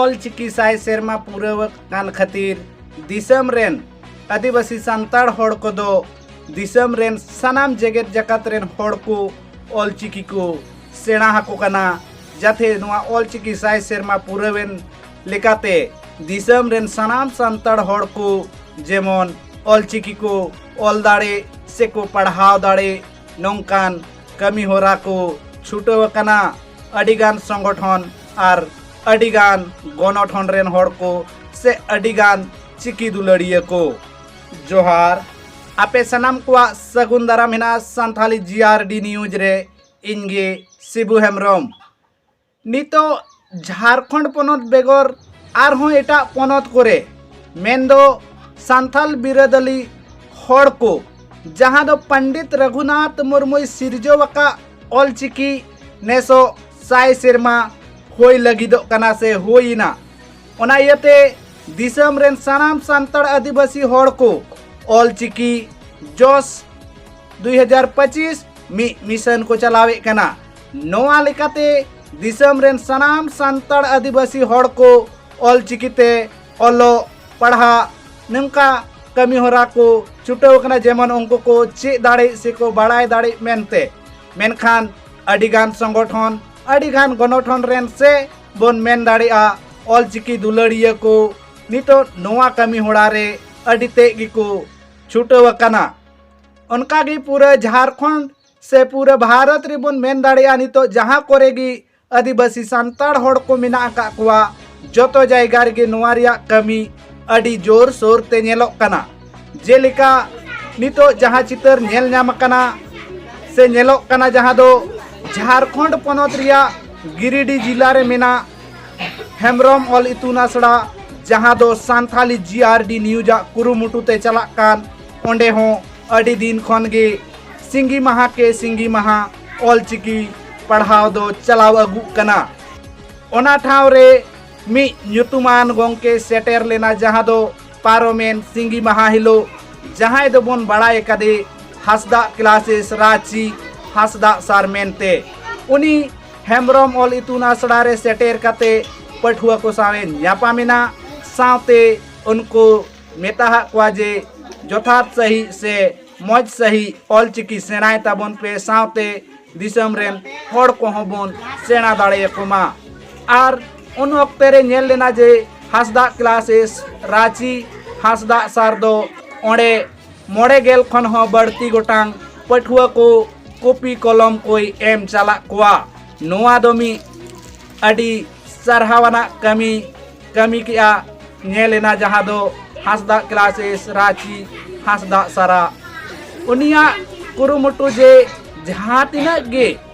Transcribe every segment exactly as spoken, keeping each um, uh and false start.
ᱚᱞᱪᱤᱠᱤ ᱥᱟᱭ ᱥᱮᱨᱢᱟ ᱯᱩᱨᱟᱹᱣ ᱟᱠᱟᱱ ᱠᱷᱟᱹᱛᱤᱨ ᱫᱤᱥᱚᱢ ᱨᱮᱱ ᱟᱹᱫᱤᱵᱟᱹᱥᱤ ᱥᱟᱱᱛᱟᱲ ᱦᱚᱲ ᱠᱚᱫᱚ ᱫᱤᱥᱚᱢ ᱨᱮᱱ ᱥᱟᱱᱟᱢ ᱡᱮᱜᱮᱛ ᱡᱟᱠᱟᱛ ᱨᱮᱱ ᱦᱚᱲ ᱠᱚ ᱚᱞᱪᱤᱠᱤ ᱠᱚ ᱥᱮᱬᱟ ᱟᱠᱚ ᱠᱟᱱᱟ, ᱡᱟᱛᱮ ᱱᱚᱣᱟ ᱚᱞᱪᱤᱠᱤ ᱥᱟᱭ ᱥᱮᱨᱢᱟ ᱯᱩᱨᱟᱹᱣᱮᱱ ᱞᱮᱠᱟᱛᱮ ᱫᱤᱥᱚᱢ ᱨᱮᱱ ᱥᱟᱱᱟᱢ ᱥᱟᱱᱛᱟᱲ ᱦᱚᱲ ᱠᱚ ᱡᱮᱢᱚᱱ ᱚᱞᱪᱤᱠᱤ ᱠᱚ ᱚᱞ ᱫᱟᱲᱮ ᱥᱮᱠᱚ ᱯᱟᱲᱦᱟᱣ ᱫᱟᱲᱮ, ᱱᱚᱝᱠᱟᱱ ᱠᱟᱹᱢᱤ ᱦᱚᱨᱟ ᱠᱚ ᱪᱷᱩᱴᱟᱹᱣ ᱟᱠᱟᱱᱟ᱾ ᱟᱹᱰᱤᱜᱟᱱ ᱥᱚᱝᱜᱚᱴᱷᱚᱱ ᱟᱨ ᱟᱹᱰᱤᱜᱟᱱ ᱜᱚᱱᱚᱴᱷᱚᱱ ᱨᱮᱱ ᱦᱚᱲ ᱠᱚ ᱥᱮ ᱟᱹᱰᱤᱜᱟᱱ ᱪᱤᱠᱤ ᱫᱩᱞᱟᱹᱲᱤᱭᱟᱹ ᱠᱚ᱾ ᱡᱚᱦᱟᱨ, ᱟᱯᱮ ᱥᱟᱱᱟᱢ ᱠᱚᱣᱟᱜ ᱥᱟᱹᱜᱩᱱ ᱫᱟᱨᱟᱢ ᱦᱮᱱᱟᱜᱼᱟ ᱥᱟᱱᱛᱷᱟᱞᱤ ᱡᱤ ᱟᱨ ᱰᱤ ᱱᱤᱭᱩᱡᱽ ᱨᱮ᱾ ᱤᱧ ᱜᱮ ᱥᱤᱵᱩ ᱦᱮᱢᱵᱨᱚᱢ᱾ ᱱᱤᱛᱚᱜ ᱡᱷᱟᱲᱠᱷᱚᱸᱰ ᱯᱚᱱᱚᱛ ᱵᱮᱜᱚᱨ ᱟᱨᱦᱚᱸ ᱮᱴᱟᱜ ᱯᱚᱱᱚᱛ ᱠᱚᱨᱮ, ᱢᱮᱱᱫᱚ ᱥᱟᱱᱛᱷᱟᱞ ᱵᱤᱨᱟᱹᱫᱟᱹᱞᱤ ᱦᱚᱲ ᱠᱚ, ᱡᱟᱦᱟᱸ ᱫᱚ ᱯᱚᱱᱰᱤᱛ ᱨᱚᱜᱷᱩᱱᱟᱛᱷ ᱢᱩᱨᱢᱩᱭ ᱥᱤᱨᱡᱟᱹᱣ ᱟᱠᱟᱫ ᱚᱞᱪᱤᱠᱤ, ᱱᱮᱥᱚᱜ ᱥᱟᱭ ᱥᱮᱨᱢᱟ ᱦᱩᱭ ᱞᱟᱹᱜᱤᱫᱚᱜ ᱠᱟᱱᱟ ᱥᱮ ᱦᱩᱭ ᱮᱱᱟ᱾ ᱚᱱᱟ ᱤᱭᱟᱹᱛᱮ ᱫᱤᱥᱚᱢ ᱨᱮᱱ ᱥᱟᱱᱟᱢ ᱥᱟᱱᱛᱟᱲ ᱟᱹᱫᱤᱵᱟᱹᱥᱤ ᱦᱚᱲ ᱠᱚ ᱚᱞᱪᱤᱠᱤ ᱡᱚᱥ ᱫᱩᱭ ᱦᱟᱡᱟᱨ ᱯᱚᱸᱪᱤᱥ ᱢᱤᱫ ᱢᱤᱥᱚᱱ ᱠᱚ ᱪᱟᱞᱟᱣᱮᱫ ᱠᱟᱱᱟ᱾ ᱱᱚᱣᱟ ᱞᱮᱠᱟᱛᱮ ᱫᱤᱥᱚᱢ ᱨᱮᱱ ᱥᱟᱱᱟᱢ ᱥᱟᱱᱛᱟᱲ ᱟᱹᱫᱤᱵᱟᱹᱥᱤ ᱦᱚᱲ ᱠᱚ ᱚᱞᱪᱤᱠᱤ ᱛᱮ ᱚᱞᱚᱜ ᱯᱟᱲᱦᱟᱜ, ᱱᱚᱝᱠᱟ ᱠᱟᱹᱢᱤ ᱦᱚᱨᱟ ᱠᱚ ᱪᱷᱩᱴᱟᱹᱣ ᱠᱟᱱᱟ, ᱡᱮᱢᱚᱱ ᱩᱱᱠᱩ ᱠᱚ ᱪᱮᱫ ᱫᱟᱲᱮᱜ ᱥᱮᱠᱚ ᱵᱟᱲᱟᱭ ᱫᱟᱲᱮᱜ ᱢᱮᱱᱛᱮ᱾ ᱢᱮᱱᱠᱷᱟᱱ ᱟᱹᱰᱤᱜᱟᱱ ᱥᱚᱝᱜᱚᱴᱷᱚᱱ, ᱟᱹᱰᱤᱜᱟᱱ ᱜᱚᱱᱚᱴᱷᱚᱱ ᱨᱮᱱ ᱥᱮ ᱵᱚᱱ ᱢᱮᱱ ᱫᱟᱲᱮᱭᱟᱜᱼᱟ ᱚᱞᱪᱤᱠᱤ ᱫᱩᱞᱟᱹᱲᱤᱭᱟᱹ ᱠᱚ ᱱᱤᱛᱚᱜ ᱱᱚᱣᱟ ᱠᱟᱹᱢᱤ ᱦᱚᱨᱟ ᱨᱮ ᱟᱹᱰᱤ ᱛᱮᱫ ᱜᱮᱠᱚ ᱪᱷᱩᱴᱟᱹᱣ ᱟᱠᱟᱱᱟ᱾ ᱚᱱᱠᱟᱜᱮ ᱯᱩᱨᱟᱹ ᱡᱷᱟᱲᱠᱷᱚᱸᱰ ᱥᱮ ᱯᱩᱨᱟᱹ ᱵᱷᱟᱨᱚᱛ ᱨᱮᱵᱚᱱ ᱢᱮᱱ ᱫᱟᱲᱮᱭᱟᱜᱼᱟ, ᱱᱤᱛᱚᱜ ᱡᱟᱦᱟᱸ ᱠᱚᱨᱮ ᱜᱮ ᱟᱹᱫᱤᱵᱟᱹᱥᱤ ᱥᱟᱱᱛᱟᱲ ᱦᱚᱲ ᱠᱚ ᱢᱮᱱᱟᱜ ᱟᱠᱟᱫ ᱠᱚᱣᱟ, ᱡᱚᱛᱚ ᱡᱟᱭᱜᱟ ᱨᱮᱜᱮ ᱱᱚᱣᱟ ᱨᱮᱭᱟᱜ ᱠᱟᱹᱢᱤ ᱟᱹᱰᱤ ᱡᱳᱨ ᱥᱳᱨ ᱛᱮ ᱧᱮᱞᱚᱜ ᱠᱟᱱᱟ᱾ ᱡᱮᱞᱮᱠᱟ ᱱᱤᱛᱚᱜ ᱡᱟᱦᱟᱸ ᱪᱤᱛᱟᱹᱨ ᱧᱮᱞ ᱧᱟᱢ ᱟᱠᱟᱱᱟ ᱥᱮ ᱧᱮᱞᱚᱜ ᱠᱟᱱᱟ, ᱡᱟᱦᱟᱸ ᱫᱚ ᱡᱷᱟᱲᱠᱷᱚᱸᱰ ᱯᱚᱱᱚᱛ ᱨᱮᱭᱟᱜ ᱜᱤᱨᱤᱰᱤ ᱡᱤᱞᱟ ᱨᱮ ᱢᱮᱱᱟᱜ ᱦᱮᱢᱵᱨᱚᱢ ᱚᱞ ᱤᱛᱩᱱ ᱟᱥᱲᱟ, ᱡᱟᱦᱟᱸ ᱫᱚ ᱥᱟᱱᱛᱷᱟᱞᱤ ᱡᱤ ᱟᱨ ᱰᱤ ᱱᱤᱭᱩᱡᱽ ᱟᱜ ᱠᱩᱨᱩᱢᱩᱴᱩ ᱛᱮ ᱪᱟᱞᱟᱜ ᱠᱟᱱ, ᱚᱸᱰᱮ ᱦᱚᱸ ᱟᱹᱰᱤ ᱫᱤᱱ ᱠᱷᱚᱱ ᱜᱮ ᱥᱤᱸᱜᱤ ᱢᱟᱦᱟ ᱠᱮ ᱥᱤᱸᱜᱤ ᱢᱟᱦᱟ ᱚᱞᱪᱤᱠᱤ ᱯᱟᱲᱦᱟᱣ ᱫᱚ ᱪᱟᱞᱟᱣ ᱟᱹᱜᱩᱜ ᱠᱟᱱᱟ᱾ ᱚᱱᱟ ᱴᱷᱟᱶ ᱨᱮ ᱢᱤᱫ ᱧᱩᱛᱩᱢᱟᱱ ᱜᱚᱢᱠᱮ ᱥᱮᱴᱮᱨ ᱞᱮᱱᱟ, ᱡᱟᱦᱟᱸ ᱫᱚ ᱯᱟᱨᱚᱢᱮᱱ ᱥᱤᱸᱜᱤ ᱢᱟᱦᱟ ᱦᱤᱞᱳᱜ, ᱡᱟᱦᱟᱸᱭ ᱫᱚᱵᱚᱱ ᱵᱟᱲᱟᱭ ᱟᱠᱟᱫᱮ ᱦᱟᱸᱥᱫᱟᱜ ᱠᱞᱟᱥᱮᱥ ᱨᱟᱸᱪᱤ ᱦᱟᱸᱥᱫᱟᱜ ᱥᱟᱨ ᱢᱮᱱᱛᱮ᱾ ᱩᱱᱤ ᱦᱮᱢᱵᱨᱚᱢ ᱚᱞ ᱤᱛᱩᱱ ᱟᱥᱲᱟ ᱨᱮ ᱥᱮᱴᱮᱨ ᱠᱟᱛᱮ ᱯᱟᱹᱴᱷᱩᱣᱟᱹ ᱠᱚ ᱥᱟᱶ ᱮ ᱧᱟᱯᱟᱢ ᱮᱱᱟ᱾ ᱥᱟᱶᱛᱮ ᱩᱱᱠᱩ ᱢᱮᱛᱟᱦᱟᱫ ᱠᱚᱣᱟ ᱡᱮ ᱡᱚᱛᱷᱟᱛ ᱥᱟᱹᱦᱤᱡ ᱥᱮ ᱢᱚᱡᱽ ᱥᱟᱹᱦᱤᱡ ᱚᱞᱪᱤᱠᱤ ᱥᱮᱬᱟᱭ ᱛᱟᱵᱚᱱ ᱯᱮ, ᱥᱟᱶᱛᱮ ᱫᱤᱥᱚᱢ ᱨᱮᱱ ᱦᱚᱲ ᱠᱚᱦᱚᱸ ᱵᱚᱱ ᱥᱮᱬᱟ ᱫᱟᱲᱮᱭᱟᱠᱚ ᱢᱟ᱾ ᱟᱨ ᱩᱱ ᱚᱠᱛᱮ ᱨᱮ ᱧᱮᱞ ᱞᱮᱱᱟ ᱡᱮ ᱦᱟᱸᱥᱫᱟᱜ ᱠᱞᱟᱥᱮᱥ ᱨᱟᱸᱪᱤ ᱦᱟᱸᱥᱫᱟᱜ ᱥᱟᱨ ᱫᱚ ᱚᱸᱰᱮ ᱢᱚᱬᱮ ᱜᱮᱞ ᱠᱷᱚᱱ ᱦᱚᱸ ᱵᱟᱹᱲᱛᱤ ᱜᱚᱴᱟᱝ ᱯᱟᱹᱴᱷᱩᱣᱟᱹ ᱠᱚ ᱠᱚᱯᱤ ᱠᱚᱞᱚᱢ ᱠᱚᱭ ᱮᱢ ᱪᱟᱞᱟᱜ ᱠᱚᱣᱟ᱾ ᱱᱚᱣᱟ ᱫᱚ ᱢᱤᱫ ᱟᱹᱰᱤ ᱥᱟᱨᱦᱟᱣ ᱟᱱᱟᱜ ᱠᱟᱹᱢᱤ ᱠᱟᱹᱢᱤ ᱠᱮᱜᱼᱟ, ᱧᱮᱞ ᱮᱱᱟ, ᱡᱟᱦᱟᱸ ᱫᱚ ᱦᱟᱸᱥᱫᱟᱜ ᱠᱞᱟᱥᱮᱥ ᱨᱟᱸᱪᱤ ᱦᱟᱸᱥᱫᱟᱜ ᱥᱟᱨᱟ ᱩᱱᱤᱭᱟᱜ ᱠᱩᱨᱩᱢᱩᱴᱩ ᱡᱮ ᱡᱟᱦᱟᱸ ᱛᱤᱱᱟᱹᱜ ᱜᱮ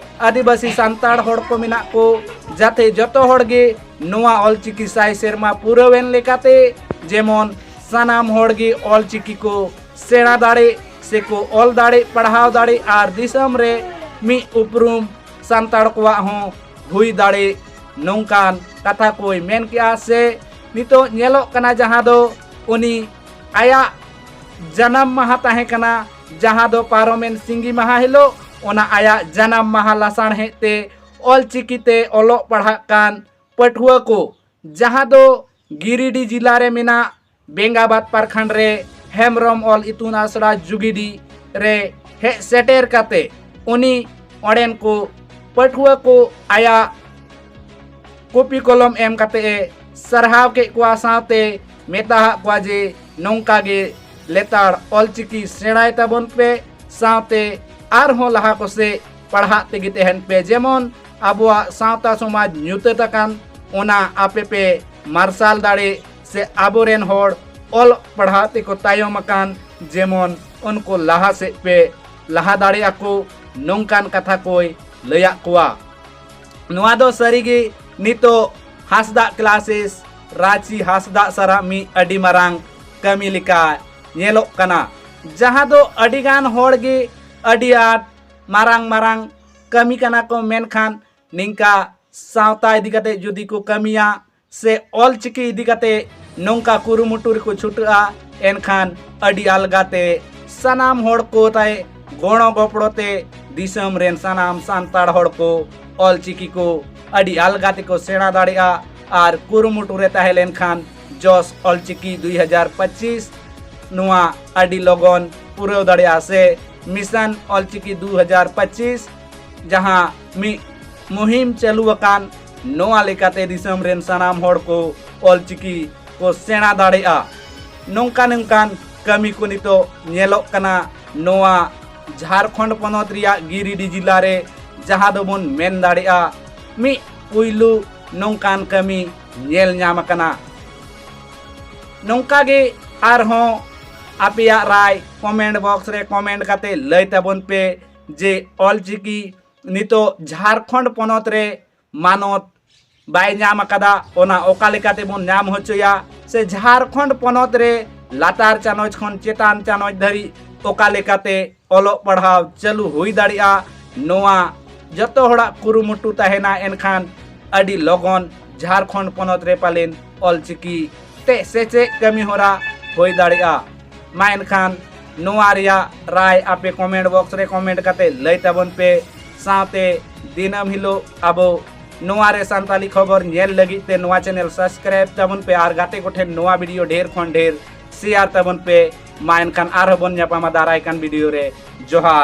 ᱟᱹᱫᱤᱵᱟᱹᱥᱤ ᱥᱟᱱᱛᱟᱲ ᱦᱚᱲ ᱠᱚ ᱢᱮᱱᱟᱜ ᱠᱚ, ᱡᱟᱛᱮ ᱡᱚᱛᱚ ᱦᱚᱲ ᱜᱮ ᱱᱚᱣᱟ ᱚᱞᱪᱤᱠᱤ ᱥᱟᱭ ᱥᱮᱨᱢᱟ ᱯᱩᱨᱟᱹᱣᱮᱱ ᱞᱮᱠᱟᱛᱮ ᱡᱮᱢᱚᱱ ᱥᱟᱱᱟᱢ ᱦᱚᱲ ᱜᱮ ᱚᱞᱪᱤᱠᱤ ᱠᱚ ᱥᱮᱬᱟ ᱫᱟᱲᱮ ᱥᱮᱠᱚ ᱚᱞ ᱫᱟᱲᱮ, ᱯᱟᱲᱦᱟᱣ ᱫᱟᱲᱮ ᱟᱨ ᱫᱤᱥᱚᱢ ᱨᱮ ᱢᱤᱫ ᱩᱯᱨᱩᱢ ᱥᱟᱱᱛᱟᱲ ᱠᱚᱣᱟᱜ ᱦᱚᱸ ᱦᱩᱭ ᱫᱟᱲᱮ, ᱱᱚᱝᱠᱟᱱ ᱠᱟᱛᱷᱟ ᱠᱚᱭ ᱢᱮᱱ ᱠᱮᱜᱼᱟ᱾ ᱥᱮ ᱱᱤᱛᱚᱜ ᱧᱮᱞᱚᱜ ᱠᱟᱱᱟ, ᱡᱟᱦᱟᱸ ᱫᱚ ᱩᱱᱤ ᱟᱭᱟᱜ ᱡᱟᱱᱟᱢ ᱢᱟᱦᱟ ᱛᱟᱦᱮᱸ ᱠᱟᱱᱟ, ᱡᱟᱦᱟᱸ ᱫᱚ ᱯᱟᱨᱚᱢᱮᱱ ᱥᱤᱸᱜᱤ ᱢᱟᱦᱟ ᱦᱤᱞᱳᱜ, ᱚᱱᱟ ᱟᱭᱟᱜ ᱡᱟᱱᱟᱢ ᱢᱟᱦᱟ ᱞᱟᱥᱟᱲᱦᱮᱫ ᱛᱮ ᱚᱞᱪᱤᱠᱤ ᱛᱮ ᱚᱞᱚᱜ ᱯᱟᱲᱦᱟᱜ ᱠᱟᱱ ᱯᱟᱹᱴᱷᱩᱣᱟᱹ ᱠᱚ, ᱡᱟᱦᱟᱸ ᱫᱚ ᱜᱤᱨᱤᱰᱤ ᱡᱤᱞᱟ ᱨᱮ ᱢᱮᱱᱟᱜ ᱵᱮᱝᱜᱟᱵᱟᱫ ᱯᱨᱚᱠᱷᱚᱸᱰ ᱨᱮ ᱦᱮᱢᱵᱨᱚᱢ ᱚᱞ ᱤᱛᱩᱱ ᱟᱥᱲᱟ ᱡᱩᱜᱤᱰᱤ ᱨᱮ ᱦᱮᱡ ᱥᱮᱴᱮᱨ ᱠᱟᱛᱮ ᱩᱱᱤ ᱚᱸᱰᱮᱱ ᱠᱚ ᱯᱟᱹᱴᱷᱩᱣᱟᱹ ᱠᱚ ᱟᱭᱟᱜ ᱠᱚᱯᱤ ᱠᱚᱞᱚᱢ ᱮᱢ ᱠᱟᱛᱮ ᱮ ᱥᱟᱨᱦᱟᱣ ᱠᱮᱫ ᱠᱚᱣᱟ, ᱥᱟᱶᱛᱮ ᱢᱮᱛᱟᱦᱟᱫ ᱠᱚᱣᱟ ᱡᱮ ᱱᱚᱝᱠᱟ ᱜᱮ ᱞᱮᱛᱟᱲ ᱚᱞᱪᱤᱠᱤ ᱥᱮᱬᱟᱭ ᱛᱟᱵᱚᱱ ᱯᱮ, ᱥᱟᱶᱛᱮ ᱟᱨᱦᱚᱸ ᱞᱟᱦᱟ ᱠᱚᱥᱮᱫ ᱯᱟᱲᱦᱟᱜ ᱛᱮᱜᱮ ᱛᱟᱦᱮᱱ ᱯᱮ, ᱡᱮᱢᱚᱱ ᱟᱵᱚᱣᱟᱜ ᱥᱟᱶᱛᱟ ᱥᱚᱢᱟᱡᱽ ᱧᱩᱛᱟᱹᱛ ᱟᱠᱟᱱ ᱚᱱᱟ ᱟᱯᱮ ᱯᱮ ᱢᱟᱨᱥᱟᱞ ᱫᱟᱲᱮ ᱥᱮ ᱟᱵᱚᱨᱮᱱ ᱦᱚᱲ ᱚᱞ ᱯᱟᱲᱦᱟᱣ ᱛᱮᱠᱚ ᱛᱟᱭᱚᱢ ᱟᱠᱟᱱ, ᱡᱮᱢᱚᱱ ᱩᱱᱠᱩ ᱞᱟᱦᱟ ᱥᱮᱫ ᱯᱮ ᱞᱟᱦᱟ ᱫᱟᱲᱮᱭᱟᱜ ᱠᱚ, ᱱᱚᱝᱠᱟᱱ ᱠᱟᱛᱷᱟ ᱠᱚᱭ ᱞᱟᱹᱭᱟᱫ ᱠᱚᱣᱟ᱾ ᱱᱚᱣᱟ ᱫᱚ ᱥᱟᱹᱨᱤᱜᱮ ᱱᱤᱛᱚᱜ ᱦᱟᱸᱥᱫᱟᱜ ᱠᱞᱟᱥᱮᱥ ᱨᱟᱸᱪᱤ ᱦᱟᱸᱥᱫᱟᱜ ᱥᱟᱨᱟᱜ ᱢᱤᱫ ᱟᱹᱰᱤ ᱢᱟᱨᱟᱝ ᱠᱟᱹᱢᱤ ᱞᱮᱠᱟ ᱧᱮᱞᱚᱜ ᱠᱟᱱᱟ, ᱡᱟᱦᱟᱸ ᱫᱚ ᱟᱹᱰᱤᱜᱟᱱ ᱦᱚᱲ ᱜᱮ ᱟᱹᱰᱤ ᱟᱸᱴ ᱢᱟᱨᱟᱝ ᱢᱟᱨᱟᱝ ᱠᱟᱹᱢᱤ ᱠᱟᱱᱟ ᱠᱚ, ᱢᱮᱱᱠᱷᱟᱱ ᱱᱤᱝᱠᱟ ᱥᱟᱶᱛᱟ ᱤᱫᱤ ᱠᱟᱛᱮ ᱡᱩᱫᱤ ᱠᱚ ᱠᱟᱹᱢᱤᱭᱟ ᱥᱮ ᱚᱞᱪᱤᱠᱤ ᱤᱫᱤ ᱠᱟᱛᱮ ᱱᱚᱝᱠᱟ ᱠᱩᱨᱩᱢᱩᱴᱩ ᱨᱮᱠᱚ ᱪᱷᱩᱴᱟᱹᱜᱼᱟ, ᱮᱱᱠᱷᱟᱱ ᱟᱹᱰᱤ ᱟᱞᱜᱟ ᱛᱮ ᱥᱟᱱᱟᱢ ᱦᱚᱲ ᱠᱚ ᱛᱟᱭ ᱜᱚᱲᱚ ᱜᱚᱯᱚᱲᱚ ᱛᱮ ᱫᱤᱥᱚᱢ ᱨᱮᱱ ᱥᱟᱱᱟᱢ ᱥᱟᱱᱛᱟᱲ ᱦᱚᱲ ᱠᱚ ᱚᱞᱪᱤᱠᱤ ᱠᱚ ᱟᱹᱰᱤ ᱟᱞᱜᱟ ᱛᱮᱠᱚ ᱥᱮᱬᱟ ᱫᱟᱲᱮᱭᱟᱜᱼᱟ᱾ ᱟᱨ ᱠᱩᱨᱩᱢᱩᱴᱩ ᱨᱮ ᱛᱟᱦᱮᱸ ᱞᱮᱱᱠᱷᱟᱱ ᱡᱚᱥ ᱚᱞᱪᱤᱠᱤ ᱫᱩᱭ ᱦᱟᱡᱟᱨ ᱯᱚᱸᱪᱤᱥ ᱱᱚᱣᱟ ᱟᱹᱰᱤ ᱞᱚᱜᱚᱱ ᱯᱩᱨᱟᱹᱣ ᱫᱟᱲᱮᱭᱟᱜᱼᱟ ᱥᱮ ᱢᱤᱥᱚᱱ ᱚᱞᱪᱤᱠᱤ ᱫᱩ ᱦᱟᱡᱟᱨ ᱯᱚᱸᱪᱤᱥ ᱡᱟᱦᱟᱸ ᱢᱤᱫ ᱢᱩᱦᱤᱢ ᱪᱟᱹᱞᱩ ᱟᱠᱟᱱ, ᱱᱚᱣᱟ ᱞᱮᱠᱟᱛᱮ ᱫᱤᱥᱚᱢ ᱨᱮᱱ ᱥᱟᱱᱟᱢ ᱦᱚᱲ ᱠᱚ ᱚᱞᱪᱤᱠᱤ ᱠᱚ ᱥᱮᱬᱟ ᱫᱟᱲᱮᱭᱟᱜᱼᱟ᱾ ᱱᱚᱝᱠᱟ ᱱᱚᱝᱠᱟᱱ ᱠᱟᱹᱢᱤ ᱠᱚ ᱱᱤᱛᱚᱜ ᱧᱮᱞᱚᱜ ᱠᱟᱱᱟ ᱱᱚᱣᱟ ᱡᱷᱟᱲᱠᱷᱚᱸᱰ ᱯᱚᱱᱚᱛ ᱨᱮᱭᱟᱜ ᱜᱤᱨᱤᱰᱤ ᱡᱤᱞᱟ ᱨᱮ, ᱡᱟᱦᱟᱸ ᱫᱚᱵᱚᱱ ᱢᱮᱱ ᱫᱟᱲᱮᱭᱟᱜᱼᱟ ᱢᱤᱫ ᱯᱩᱭᱞᱩ ᱱᱚᱝᱠᱟᱱ ᱠᱟᱹᱢᱤ ᱧᱮᱞ ᱧᱟᱢ ᱟᱠᱟᱱᱟ᱾ ᱱᱚᱝᱠᱟ ᱜᱮ ᱟᱨᱦᱚᱸ ᱟᱯᱮᱭᱟᱜ ᱨᱟᱭ ᱠᱚᱢᱮᱱᱴ ᱵᱚᱠᱥ ᱨᱮ ᱠᱚᱢᱮᱱᱴ ᱠᱟᱛᱮ ᱞᱟᱹᱭ ᱛᱟᱵᱚᱱ ᱯᱮ ᱡᱮ ᱚᱞᱪᱤᱠᱤ ᱱᱤᱛᱚᱜ ᱡᱷᱟᱲᱠᱷᱚᱸᱰ ᱯᱚᱱᱚᱛ ᱨᱮ ᱢᱟᱱᱚᱛ ᱵᱟᱭ ᱧᱟᱢ ᱟᱠᱟᱫᱟ, ᱚᱱᱟ ᱚᱠᱟ ᱞᱮᱠᱟᱛᱮ ᱵᱚᱱ ᱧᱟᱢ ᱦᱚᱪᱚᱭᱟ, ᱥᱮ ᱡᱷᱟᱲᱠᱷᱚᱸᱰ ᱯᱚᱱᱚᱛ ᱨᱮ ᱞᱟᱛᱟᱨ ᱪᱟᱱᱚᱪ ᱠᱷᱚᱱ ᱪᱮᱛᱟᱱ ᱪᱟᱱᱚᱪ ᱫᱷᱟᱹᱨᱤᱡ ᱚᱠᱟ ᱞᱮᱠᱟᱛᱮ ᱚᱞᱚᱜ ᱯᱟᱲᱦᱟᱣ ᱪᱟᱹᱞᱩ ᱦᱩᱭ ᱫᱟᱲᱮᱭᱟᱜᱼᱟ, ᱱᱚᱣᱟ ᱡᱚᱛᱚ ᱦᱚᱲᱟᱜ ᱠᱩᱨᱩᱢᱩᱴᱩ ᱛᱟᱦᱮᱱᱟ, ᱮᱱᱠᱷᱟᱱ ᱟᱹᱰᱤ ᱞᱚᱜᱚᱱ ᱡᱷᱟᱲᱠᱷᱚᱸᱰ ᱯᱚᱱᱚᱛ ᱨᱮ ᱯᱟᱞᱮᱱ ᱚᱞᱪᱤᱠᱤ ᱛᱮ ᱥᱮᱪᱮᱫ ᱠᱟᱹᱢᱤ ᱦᱚᱨᱟ ᱦᱩᱭ ᱫᱟᱲᱮᱭᱟᱜᱼᱟ᱾ ᱢᱟ ᱮᱱᱠᱷᱟᱱ ᱱᱚᱣᱟ ᱨᱮᱭᱟᱜ ᱨᱟᱭ ᱟᱯᱮ ᱠᱚᱢᱮᱱᱴ ᱵᱚᱠᱥ ᱨᱮ ᱠᱚᱢᱮᱱᱴ ᱠᱟᱛᱮ ᱞᱟᱹᱭ ᱛᱟᱵᱚᱱ ᱯᱮ, ᱥᱟᱶᱛᱮ ᱫᱤᱱᱟᱹᱢ ᱦᱤᱞᱳᱜ ᱟᱵᱚ ᱱᱚᱣᱟ ᱨᱮ ᱥᱟᱱᱛᱟᱞᱤ ᱠᱷᱚᱵᱚᱨ ᱧᱮᱞ ᱞᱟᱹᱜᱤᱫ ᱛᱮ ᱱᱚᱣᱟ ᱪᱮᱱᱮᱞ ᱥᱟᱵᱥᱠᱨᱟᱭᱤᱵ ᱛᱟᱵᱚᱱ ᱯᱮ ᱟᱨ ᱜᱟᱛᱮ ᱠᱚᱴᱷᱮᱱ ᱱᱚᱣᱟ ᱵᱷᱤᱰᱤᱭᱳ ᱰᱷᱮᱨ ᱠᱷᱚᱱ ᱰᱷᱮᱨ ᱥᱮᱭᱟᱨ ᱛᱟᱵᱚᱱ ᱯᱮ᱾ ᱢᱟ ᱮᱱᱠᱷᱟᱱ ᱟᱨᱦᱚᱸ ᱵᱚᱱ ᱧᱟᱯᱟᱢᱟ ᱫᱟᱨᱟᱭ ᱠᱟᱱ ᱵᱷᱤᱰᱤᱭᱳ ᱨᱮ᱾ ᱡᱚᱦᱟᱨ᱾